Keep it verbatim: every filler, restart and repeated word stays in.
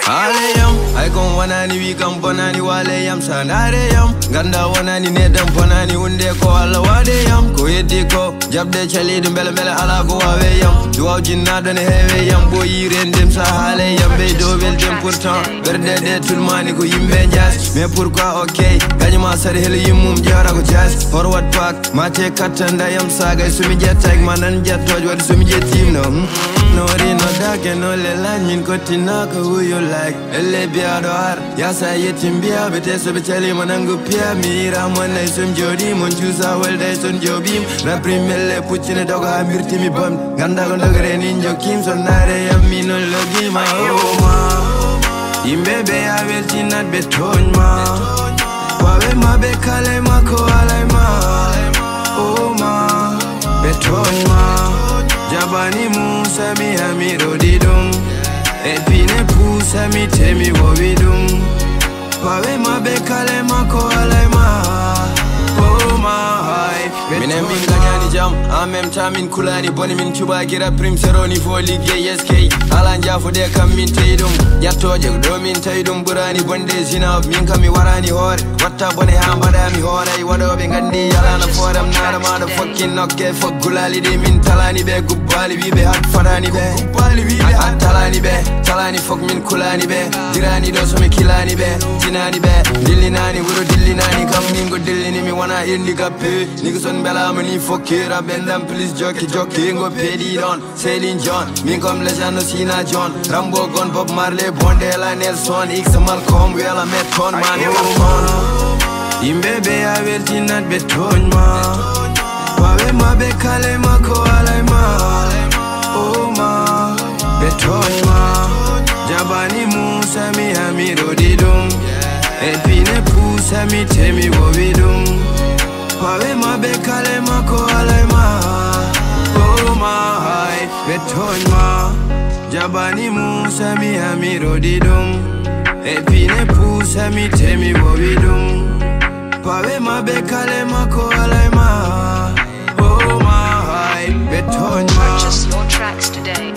Haale yam, ay kon wonani wi kam bonani wale yam sanare yam. Ganda wonani nedam bonani hunde ko Allah wade yam. Ko heddi ko jaɓde caliɗo mbele mbele ala ko wawe yam. Duwaw jinnaɗo ne heewe yam. Ɓoyi rendem sa haale yam ɓe dow weldem pourtant. Ɓerɗe ɗe tulmani ko yimɓe jas. Mais pourquoi ok? Gañuma sari hel yimmum jewra ko jas. Forward pack. Mate katta ndayam sagay sumi ƴettayk ma nan ƴettooj waɗi sumi ƴettim no. Hmm. No ri no dake no lelaj min kottinaka who you like. Elle biyaɗo ar yasa yetti mbiyaɓe te soɓe calima nangu piya mi ira mon nay sum joɗi mon cuusa welday son joɓim. Rapri melle puccine dogo ha mbirtimi bom ganda ko dogre nin jokkim son nare yammi non logima oma. Yimɓe ɓe a weltinat ɓe toñma. Pawe ma ɓe kale ma ko alay ma. Oma ɓe toñma. Jabani musa mi amiro ɗi ɗum. E pine pusa mi temi wowi ɗum. Pawe ma ɓe kale ma ko alay ma. Oma hay. Minen min gañani jam en même temps min kulani boni min cuɓaki rap prime zéro niveau liggey sk. Ala jaafude kam min tawi ɗum ƴattoje ko ɗo min tawi ɗum ɓurani bonde zina min kam mi warani hoore. Watta bone ha mbaɗami hooray waɗoɓe gandi yalana foram nara maɗo fokkin nokke fok gulali ɗi min talani ɓe gubbali wiɓe hat fadani ɓe gubbali wiɓe hat talani ɓe talani fok min kulani ɓe dirani ɗo somi kilani ɓe tinani ɓe dillinani wuro dillinani kam ningo dillini mi wona indi gappe. Niggas on mbelama ni fokkira ɓendam please jokke jokke ngo peeɗi ɗon. Selin John, min comme légende no Sina John. Rambo gon Bob Marley, Bondela Nelson, X Malcolm, Wela Metton, Mani Ramon. Yimɓe ɓe a weltinat ɓe toñma. Pawe ma ɓe kale ma ko alay ma. Oma ɓe toñma. Jabani musa mi amiro ɗi ɗum. E pine pusa mi temi wowi ɗum. Pawe ma ɓe kale ma ko alay ma. Oma hay ɓe toñma. Jabani musa mi amiro ɗi ɗum. E pine pusa mi temi wowi ɗum. Pawe ma ɓe kale ma ko alay ma. Oma hay ɓe toñma. Purchase your tracks today.